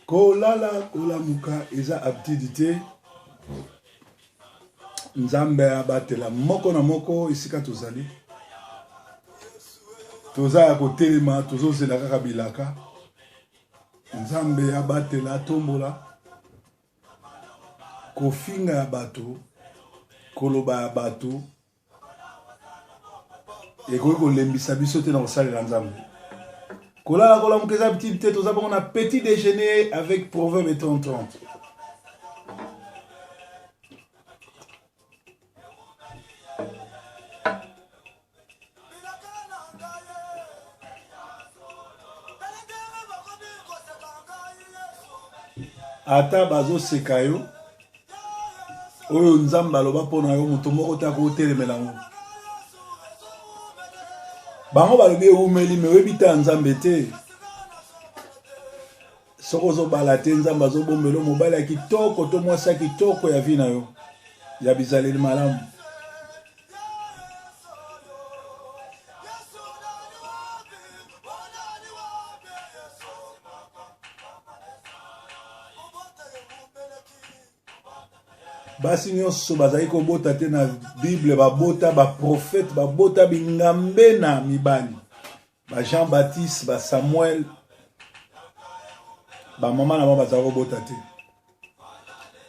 Kolala kolamuka eza aptitude te. Nzambe abatela moko na moko esika tozali. Toza ya kotelema, tozozela kaka bilaka. Nzambe abatela, atombola. Kofinga ya bato, koloba ya bato ekoki kolembisa biso te na kosalela Nzambe. Kolala kolamuka eza petit te, toza bongo na petit déjeuner avec Proverbe 30 30. Ata bazoseka yo, oyo Nzambe aloba mpo na yo, moto moko te akotelemela yango. Bango balobi ewumeli, me oyebi te ya Nzambe te. Soki ozobala te, Nzambe azobombela mobali ya kitoko to mwasi ya kitoko ya vi na yo ya bizaleli malamu. Basi nyonso bazali kobota te na Bible, babota baprofete, babota bingambe na mibali, ba Jean Baptiste, ba Samuel, bamama na bango bazali kobota te.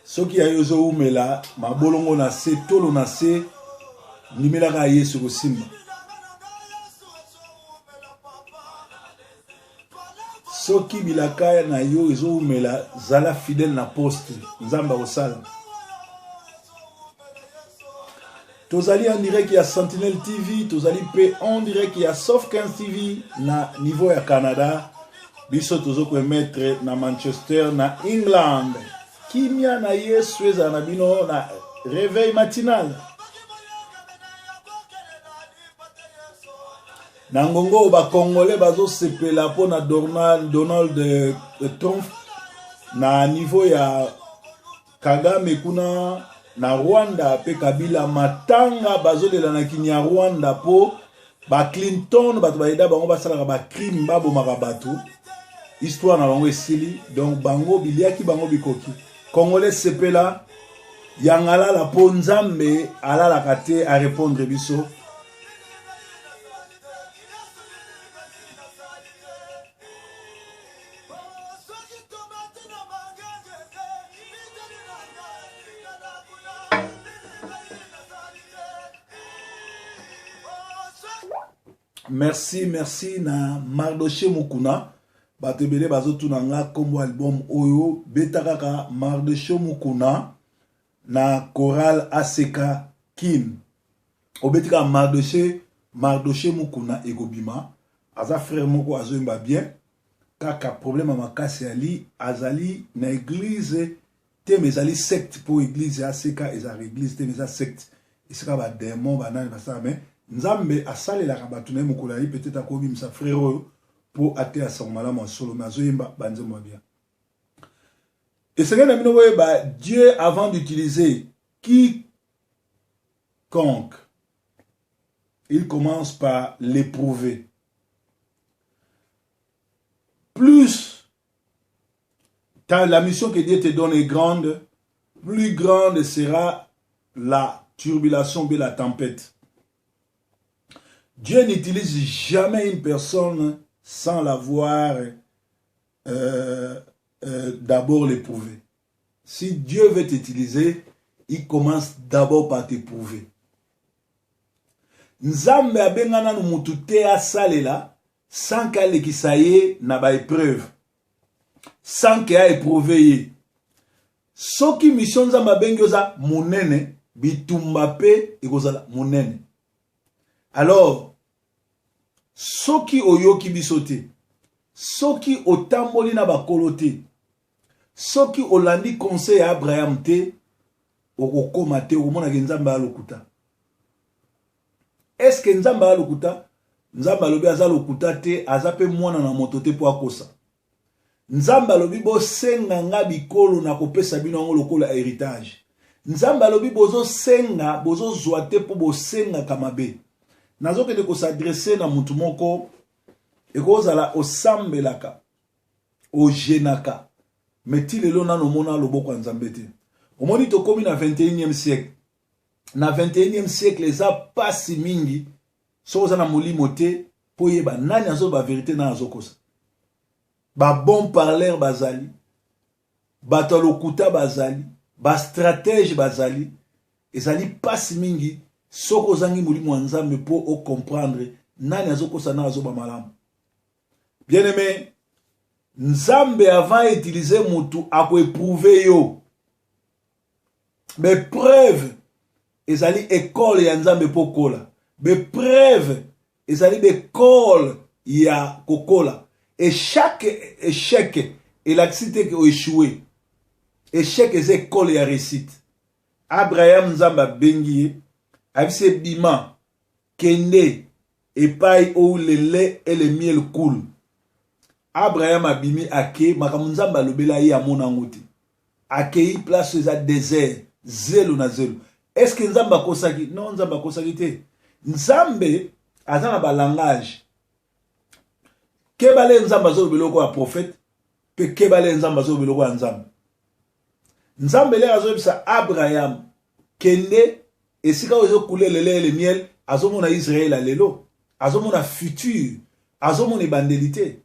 Soki ya yo ezowumela mabolongo na se, tolo na se, ndimelaka Yesu kosimba. Soki bilaka na yo ezowumela, zala fidèle na poste, Nzambe akosala. Tozali en direct ya Sentinelle TV, tozali pe en direct ya Soft 15 TV na niveau ya Canada. Biso tozo ko emettre na Manchester na England. Kimia na Yesu ezala na bino na réveil matinal. Na ngongo ba Congolais bazosepela mpo na Donald, Donald eh, Trump na niveau ya Kagame kuna na Rwanda pe Kabila matanga bazolela na Kinyarwanda po ba Clinton bato bayeda bango basalaka ba crime babomaka bato histoire na bango esili donc bango biliaki bango bikoki Congolais sepela yangalala po Nzambe alalaka te a répondre biso. Merci, merci na Mardoché Mukuna. Bato ebele bazotuna nga kombo album oyo, beta kaka Mardoché Mukuna na chorale ACK Kin. Obeti kaka Mardoché, Mardoché Mukuna ekobima. Aza frère moko azoyemba bien. Kaka problème ya makasi ali azali na église te, mais ezali secte po église ya ACK ezalaka église te, mais eza secte esika ba démon banani basala, mais Nzambe asalelaka bato na ye mokolo ayi peut-être akobimisa frère oyo po ateya sango malamu ya solo, mais azoyemba banzembo ya bien. Esengeli na bino boyeba Dieu avant d'utiliser quiconque, il commence par l'éprouver. Plus la mission que Dieu te donne est grande, plus grande sera la turbulation et la tempête. Dieu n'utilise jamais une personne sans l'avoir d'abord l'éprouver. Si Dieu veut t'utiliser, il commence d'abord par t'éprouver. Nzambe abenga nanu mutu te asalela sans que alekisa ye na ba épreuve, sans que a éprouver ye. Soki mission Nzambe abengi oza monene, bitumba pe ekozala monene. Alors, soki oyoki biso te, soki otamboli na bakolo te, soki olandi conseil ya Abraham te, okokoma te, okomonaka Nzambe alokuta. Est-ce que Nzambe alokuta? Nzambe alobi aza lokuta te, aza pe mwana na moto te po akosa. Nzambe alobi bosenga nga bikolo na kopesa bino yango lokola héritage. Nzambe alobi bozosenga, bozozwa te po bosengaka mabe. Nazokende kosadresse na mutu moko, ekozala osambelaka, ojenaka. Mais ti lelo nano omona loboko ya Nzambe te. Omoni tokomi na 21e siècle. Na 21e siècle eza pasi mingi soki oza na molimo te mpo oyeba nani azoloba verite nani azokosa. Ba bon parleur bazali, bato ya lokuta bazali, ba stratège bazali. Ezali pasi mingi soki ozangi molimo ya Nzambe mpo o comprendre nani azokosa nani azoba malamu. Bien aimé, Nzambe avant utiliser mutu ako éprouver yo. Mais preuve ezali école ya Nzambe mpo kola. Mais preuve ezali l'école ya kokola. Et chaque échec elakisi te ke oéchoué. Échec eza école ya réussite. Abraham Nzambe abengi ye, ayebisi ye bima, kende epai où le lait et le miel coule. Abraham abimi ake, makambo Nzambe alobela ye amona yango te. Akei place eza désert, zelo na zelo. Est-ce que Nzambe akosaki? Non, Nzambe akosaki te. Nzambe aza na ba langage. Kebale Nzambe azolobela eloko ya prophète, pe kebale Nzambe azolobela eloko ya Nzambe. Nzambe lere azoyebisa Abraham kende esika oyo ezokule le lait et le miel, azomona Israël ya lelo, azomona futur, azomona ebandeli te.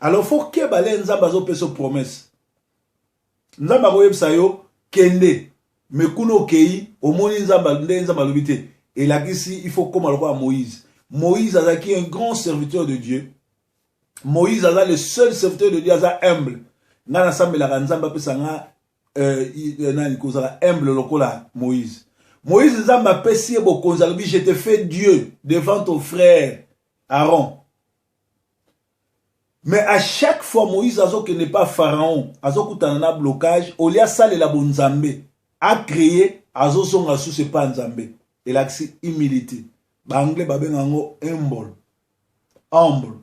Alors faut keba le Nzambe azopesa promesse. Nzambe akoyebisa yo kende, mais kuna okei omoni Nzambe nde Nzambe alobi te, elakisi il faut koma lokola Moïse. Moïse azalaki un grand serviteur de Dieu. Moïse aza le seul serviteur de Dieu aza humble. Nga nasambelaka Nzambe apesa nga nani kozala humble lokola Moïse. Moïse Nzambe apesi ye bokonzi, alobi je te fais Dieu devant ton frère Aaron. Mais à chaque fois Moïse azokende pa Pharaon, azokutana na blocage, olia asalela bonzambe, a créer, azozonga sous pa Nzambe. Elakisi humilité. Ba anglais babenga yango humble. Humble.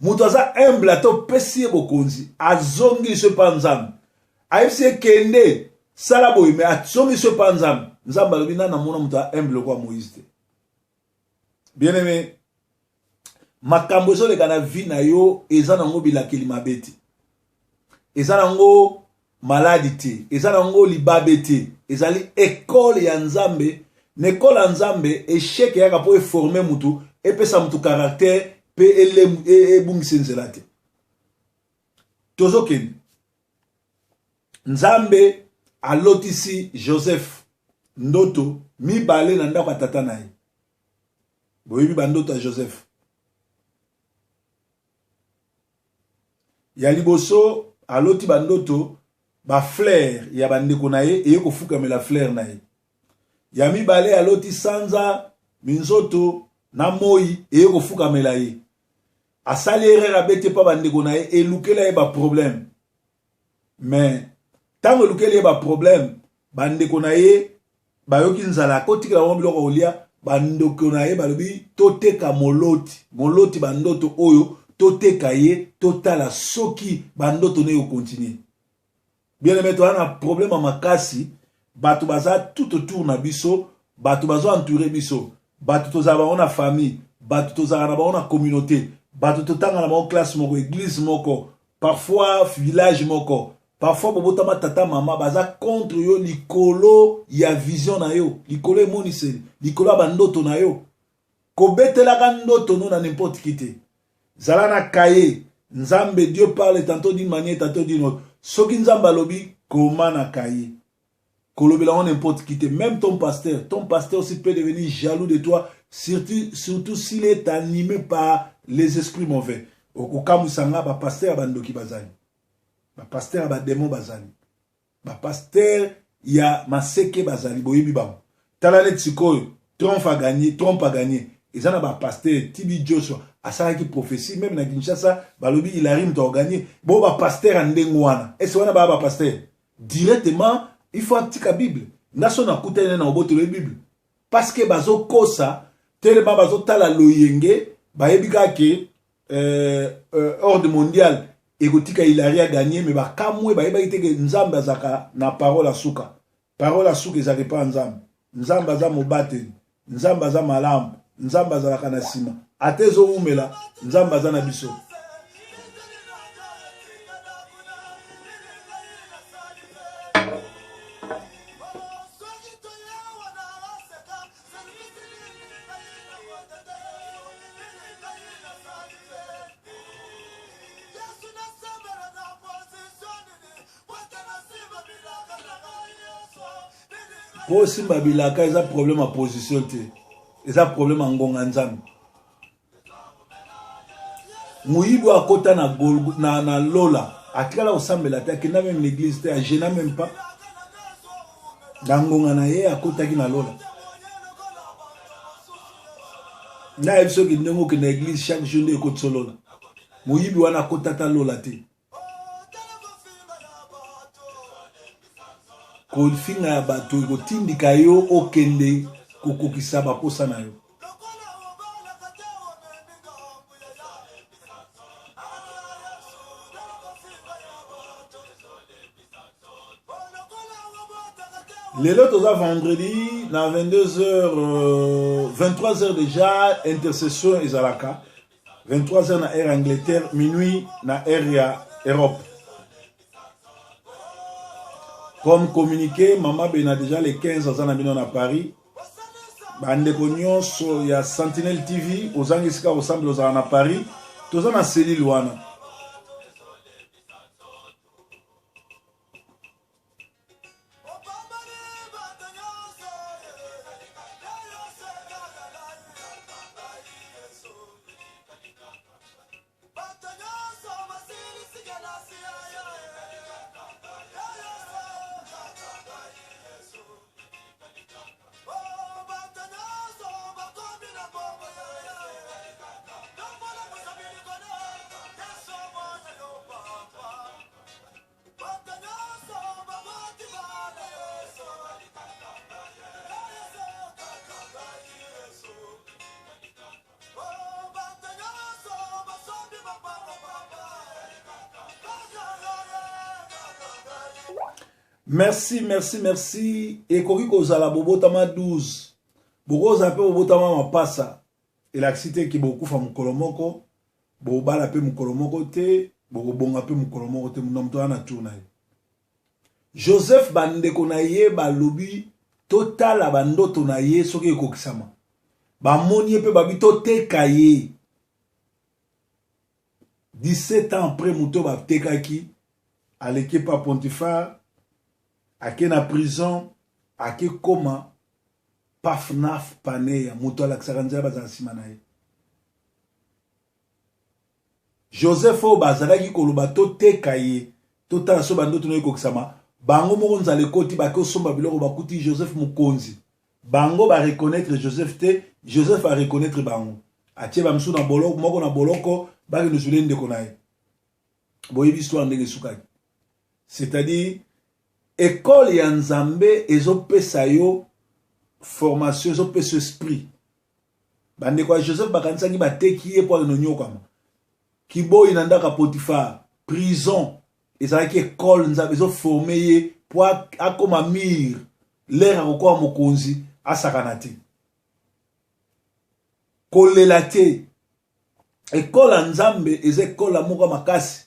Moto aza humble ata opesi ye bokonzi, azongi so pa Nzambe. Ayebisi ye kende, sala boye, mais azongi so pa Nzambe. Nzambe alobi nana mona moto a humble lokola Moïse te. Bien aimé, makambo ezoleka na vie na yo eza nango bilakeli mabe te, eza nango maladi te, eza nango libabe te, ezali école ya Nzambe. Na école ya Nzambe échec eyaka mpo eforme mutu, epesa mutu caractère mpe ebungisa nzela te. Tozokende. Nzambe alotisi Joseph ndoto mibale na ndako ya tata na ye. Boyebi bandoto ya Joseph. Ya liboso aloti bandoto ba fleur ya bandeko na ye eye kofukamela fleur na ye. Ya mibale aloti sanza minzoto na moi eye kofukamela ye. Asali erreur abeti epa bandeko na ye, elukela ye ba problème. Mais tango elukeli ye ba problème, bandeko na ye bayoki nzala, akotikela bango biloko kolia, bandeko na ye balobi toteka moloti, moloti bandoto oyo toteka ye, totala soki bandoto ne ekokontinue. Bien aimé, toza na problème ya makasi, bato baza tout autour na biso, bato bazo entourer biso, bato tozala bango na famille, bato tozala na bango na communauté, bato totanga na bango classe moko, église moko, parfois village moko, parfois bobotama tata mama baza contre yo likolo ya vision na yo, likolo emoniseli, likolo ya bandoto na yo. Kobetelaka ndoto no na n'importe qui te. Zala na cahier. Nzambe, Dieu parle tantôt d'une manière, tantôt d'une autre. Soki Nzambe alobi, koma na cahier. Kolobela ngo n'importe qui te. Même ton pasteur, ton pasteur aussi peut devenir jaloux de toi, surtout, surtout s'il est animé par les esprits mauvais. Okokamwisa nga ba pasteur ya bandoki bazali. Ba pasteur ya ba démon bazali. Ba pasteur ya maseke bazali, boyebi bango. Tala neti sikoyo Trump a gagné, Trump a gagné. Eza na ba pasteur TB Joshua asalaki prophétie même na Kinshasa balobi Hillary moto a gagné. Bo ba pasteur ya ndenge wana. Est-ce wana ba ba pasteur directement il faut atika Bible. Nga so nakutani na obotolo Bible parce que bazokosa telema bazotala loyenge bayebi kaka ke ordre mondial ekotika Hillary a gagné, mais bakamwe bayebaki te ke Nzambe azalaka na parole ya suka. Parole ya suka ezalaka epa Nzambe. Nzambe aza mobateli, Nzambe aza malamu, Nzambe azalaka na nsima. Ata ezowumela, Nzambe aza na biso. Mpo osimba bilaka eza problème ya position te, eza problème ya ngonga Nzambe. Moyibi oyo akota na, na, na lola atikala kosambela te, akenda meme na eglise te, agena meme pas na ngonga na ye akotaki na lola. Nayebi soki ndenge okenda eglise chaque jour nde ekotisa lola. Moyibi wana akota ata lola te. Kofinga ya bato ekotindika yo okende kokokisa baposa na yo. Lelo toza vendredi na 22h, 23h déjà intercession ezalaka 23h na heure Angleterre, minuit na heure ya Europe. Comme communiqué, Mama Bena déjà le 15 aza na bino na Paris. Bandeko nyonso ya Sentinelle TV, ozangi esika kosambela ozala na Paris, toza na cellule wana. Merci, merci, merci. Ekoki kozala bobotama 12. Bokozala pe bobotama mapasa. Elakisi te ke bokufa mokolo moko, bobala pe mokolo moko te, bokobonga pe mokolo moko te. Moto na moto aza na tour na ye. Joseph bandeko na ye balobi totala bandoto na ye soki ekokisama. Bamoni ye pe babi toteka ye. 17 ans après moto batekaki aleki pa Pontifar, ake na prison, ake koma Pafnaf Paneya, moto alakisaka nzela bazala nsima na ye. Joseph oyo bazalaki koloba toteka ye, totala so bandoto na ekokisama, bango moko nzala ekoti, bake osomba biloko, bakuti Joseph mokonzi. Bango ba reconnaître Joseph te, Joseph a reconnaître bango. Atie ba misusu na boloko, moko na boloko, bakende zule ndeko na ye. Boyebi histoire ndenge esukaki. C'est-à-dire école ya Nzambe ezopesa yo formation, ezopesa esprit. Bandeko ya Joseph bakanisaki bateki ye mpo akende onyokama. Kiboyi na ndako ya Potiphar, prison ezalaki école Nzambe ezoforme ye mpo akoma mire lere akokoma mokonzi asakana te. Kolela te. Ekole ya Nzambe eza ekole moko ya makasi.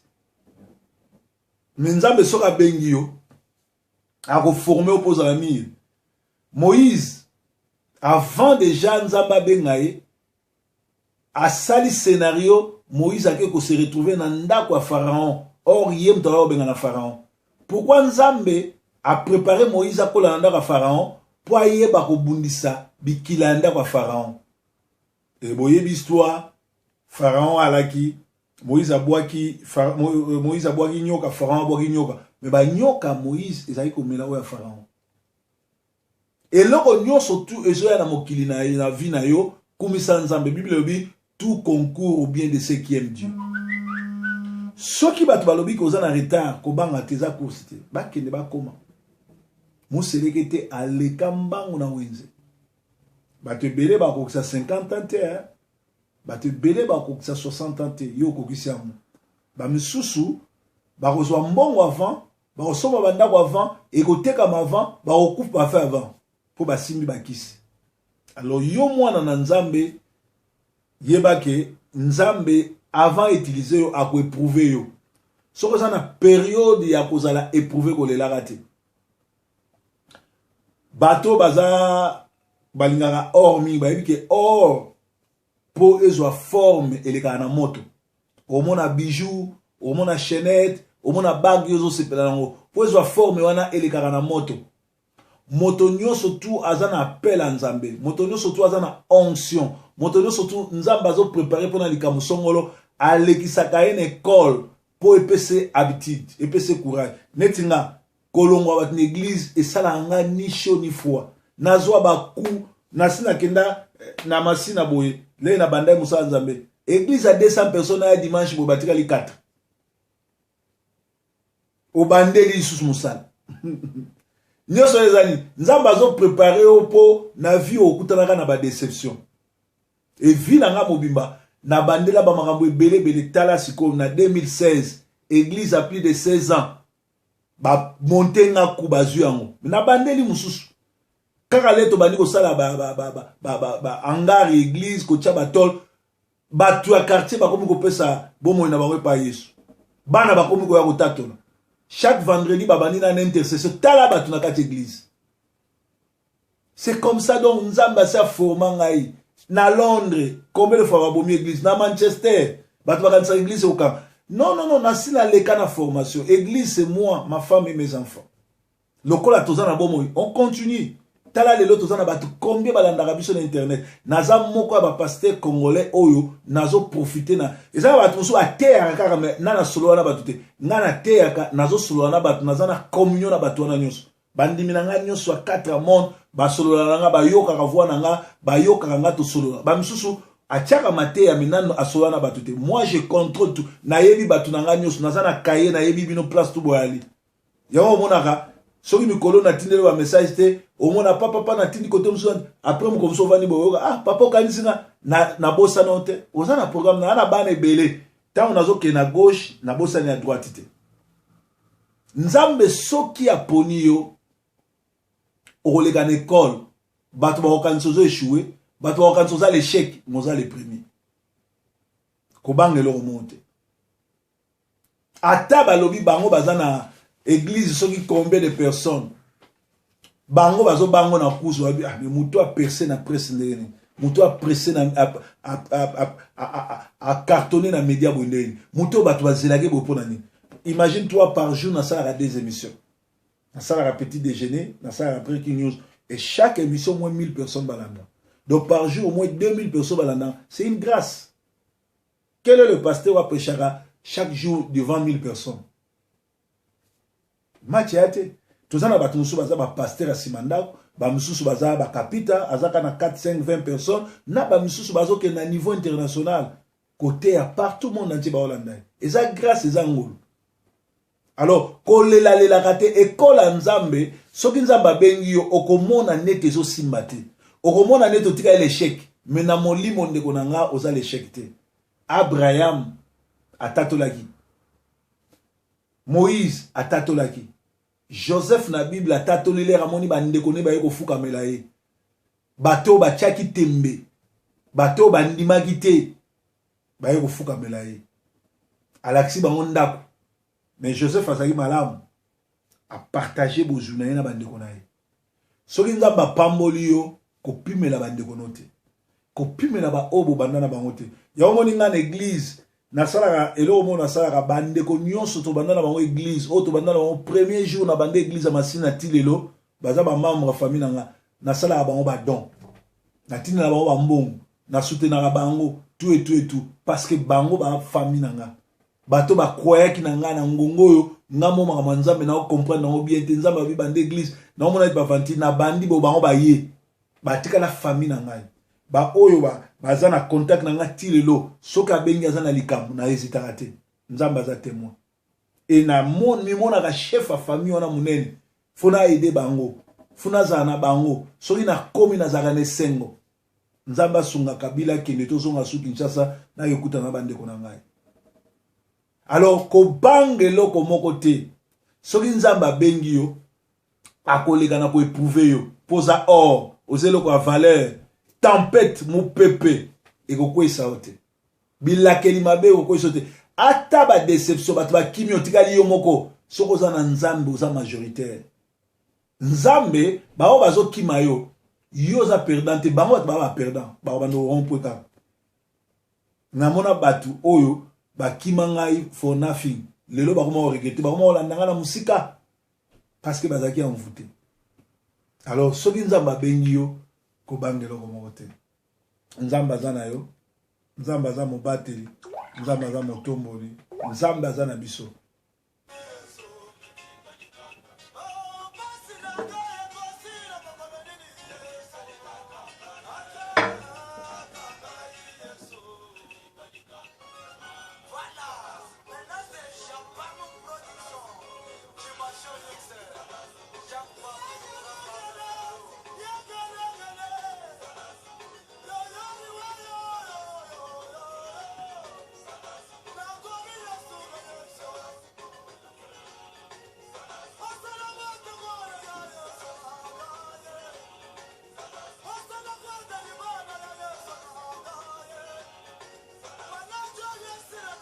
Me Nzambe soki abengi yo akoforme yo mpo ozala mire. Moïse avant déjà Nzambe abenga ye asali scenario Moïse ake ko se retrouver na ndako ya Pharaon or ye moto alaka kobenga na Pharaon. Pourquoi Nzambe a préparé Moïse akola na ndako ya Pharaon mpo ayeba kobundisa bikila ya ndako ya Pharaon. E boyebi histoire, Pharaon alaki Moïse abwaki Moïse abwaki nyoka, Pharaon abwaki nyoka, mais ba nyoka Moïse ezali komela oyo ya Pharaon. Eloko nyonso tu ezoya na mokili na, na vie na yo, kumisa Nzambe. Bible elobi tout concourt au bien de ceux qui aiment Dieu. Soki bato balobi koza na retard, kobanga te, eza course te. Bakende bakoma. Moseleke te aleka mbangu na wenze. Bato ebele bakokisa 50 ans te, hein? Bato ebele bakokisa 60 ans te, yo okokisi yango. Ba misusu bakozwa mbongo avant, bakosomba bandako avant, ekotekama avant, bakokufa bafe avant mpo basimbi bakisi. Alors yo mwana na Nzambe, yeba ke Nzambe avant utiliser yo akoeprouve yo. Soki oza na periode ya kozala eprouve, kolelaka te. Bato baza balingaka or mingi, bayebi ke or po ezwa forme elekaka na moto. Omona bijou, omona chaînette, omona bague yo ozosepela nango, po ezwa forme wana elekaka na moto. Moto nyonso tu aza na appel ya Nzambe, moto nyonso tu aza na onction, moto nyonso tu Nzambe azo prepare mpo na likambo songolo, alekisaka ye na ekole mpo epese habitude, epese courage. Neti nga, kolongwa bato na eglise esalaka nga ni chaud ni froid. Nazwa baku nasi nakenda eh, na masina boye lei na bandai mosala Nzambe, eglise ya 200 personnes ya dimanche boye batikali 4. Obandeli lisusu mosala nyonso ezali Nzambe azoprepare yo mpo na vie okutanaka na badeception. E vie na nga mobimba nabandela bamakambo ebele ebele. Tala sikoyo na 2016, église a plus de 16 ans, bamonte nga ku bazwi yango, nabandeli mosusu kaka le tobandi kosala bahangar église, kotia batole. Bato ya quartier bakomi kopesa bomoi na bango epai Yesu. Bana bakomi koya kotatola chaque vendredi, babandi na intercession. Tala bato na kati église, c'est comme ça. Donc Nzambe asi aforma ngai. Na Londres, combien de fois babomi église? Na Manchester, bato bakanisaka église okanga. Non, non, non, nasi naleka na formation. Église, c'est moi, ma femme et mes enfants. Lokola toza na bomoi, on continue. Tala lelo toza na bato combien balandaka biso na internet. Naza moko ya bapasteur congolais oyo nazoprofite na eza na bato mosusu bateyaka kaka me nga nasolola na bato te. Nga nateyaka, nazosolola na bato, naza na communion na bato wana nyonso. Bandimi na ngai nyonso ya 4 monde basolola na nga, bayokaka voix na nga, bayokaka nga, tosolola. Bamisusu atiaka mateya me nano asolola na bato te. Moi, je contrôle tout. Nayebi bato na ngai nyonso, naza na kaye, nayebi bino place tu boyali. Yango omonaka soki mikolo natindeli ba message te, omona papa pa natindi kote mosusu. Après moko mosusu ovandi boyoka: "Ah papa, okanisi nga nabosana yo te." Oza na programme na na bana ebele. Ntango nazokende na gauche, nabosani ya droite te. Nzambe soki aponi yo, okoleka na ekole. Bato bakokanisa ozo échoué, bato bakokanisa oza l'échec, mais oza le premier. Kobanga eloko moko te. Ata balobi bango baza na église soki combien de personnes, bango bazobango na kuzu, babi: "Ah, mais moto aperce na presse ndenge nini? Moto apresse na acartonne na média boye ndenge nini? Moto oyo bato bazelaki boye mpo na nini?" Imagine toi, par jour nasalaka deux émissions. Nasalaka petit déjeuner, nasalaka breaking news, et chaque émission, au moins 1000 personnes balanda. Donc par jour, au moins 2000 personnes balanda. C'est une grâce. Quel est le pasteur oyo aprêchaka chaque jour devant 1000 personnes? Match ya te. Toza na bato mosusu baza bapasteur ya nsima ndako, bamisusu baza bakapita, azaka na 4, 5, 20 personnes, na bamisusu bazokende na niveau international, koteya partout, monde entier baolanda ye. Eza grâce, eza ngolu. Alors kolelalelaka te. Ekola Nzambe. Soki Nzambe abengi yo, okomona neti ezosimba te, okomona neti otikali l'échec, mais na molimo, ndeko na nga, oza l'échec te. Abraham atatolaki, Moïse atatolaki, Joseph na Bible atatoli. Lere amoni bandeko ne baye kofukamela ye, bato oyo batiaki tembe, bato oyo bandimaki te, baye kofukamela ye, alakisi bango ndako. Mais Joseph azalaki malamu, apartage bozwi na ye na bandeko na ye. Soki Nzambe apamboli yo, kopimela bandeko no te, kopimela baoyo bobanda na bango te. Yango moni ngai na église nasalaka eloko moko, nasalaka bandeko nyonso tobanda na bango église, oyo tobanda na bango premier jour na banda église ya Masina ti lelo, baza bamembre ya famille na nga. Nasalaka bango badon, natindela bango bambongo, nasoutenaka bango tout et tout et tout, parce que bango bafamille na nga. Bato bakwayaki na ngai na ngongo oyo nga mo makambo ya Nzambe na comprendre yango bien te. Nzambe abi banda église, naomona ete bavanti na bandi bo bango baye batikala famille na ngai. Baoyo baza na contact na ngai ti lelo, soki abengi, aza na likambo, na hésitaka te. Nzambe aza témoin. E na mimonaka chef ya famille wana monene, fo na aide bango, fo nazala na bango. Soki nakomi, nazalaka na esengo. Nzambe asunga Kabila akende, tozonga su Kinshasa, nakekutana na bandeko na ngai. Alors kobanga eloko moko te. Soki Nzambe abengi yo, akoleka na koéprouve yo mpo oza or, oza eloko ya valeur. Tempête, mopepe ekokweyisa yo te, bilakeli mabe ekokweyisa yo te, ata badéception, bato bakimi, otikali yo moko. Soki oza na Nzambe, oza majoritaire. Nzambe, bao bazokima yo, yo oza perdant te. Bango bato baa baperdant, bao bando rompwe kaka. Namona bato oyo bakima ngai for nothing, lelo bakoma koregretter, bakoma kolanda ngai na mosika parce que bazalaki envoûté. Alors soki Nzambe abengi yo, kobanga eloko moko te. Nzambe aza na yo, Nzambe aza mobateli, Nzambe aza motomboli, Nzambe aza na biso.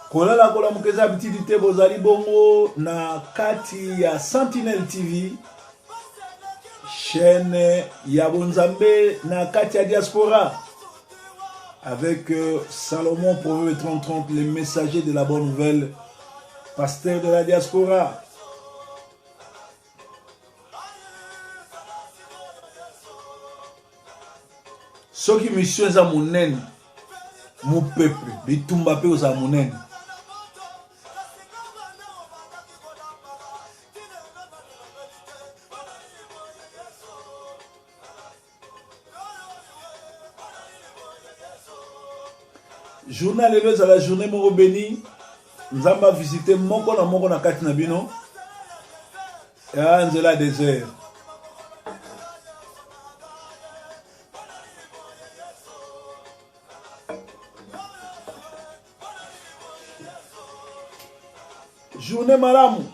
Kolala kolamuka eza bitidi te. Bozali bongo na kati ya Sentinelle TV, chaîne ya bonzambe na kati ya diaspora, avec Salomon Proverbe 30-30, le messager de la bonne nouvelle, pasteur de la diaspora. Soki mission eza monene, mopepe bitumba mpe ozala monene. Journée lelo ezala journée moko beni. Nzambe avisite moko na moko na kati na bino ya nzela ya desert. Journée malamu.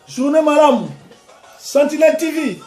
Journée malamu. Sentinelle TV.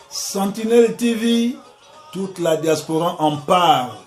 Sentinelle TV, toute la diaspora en parle.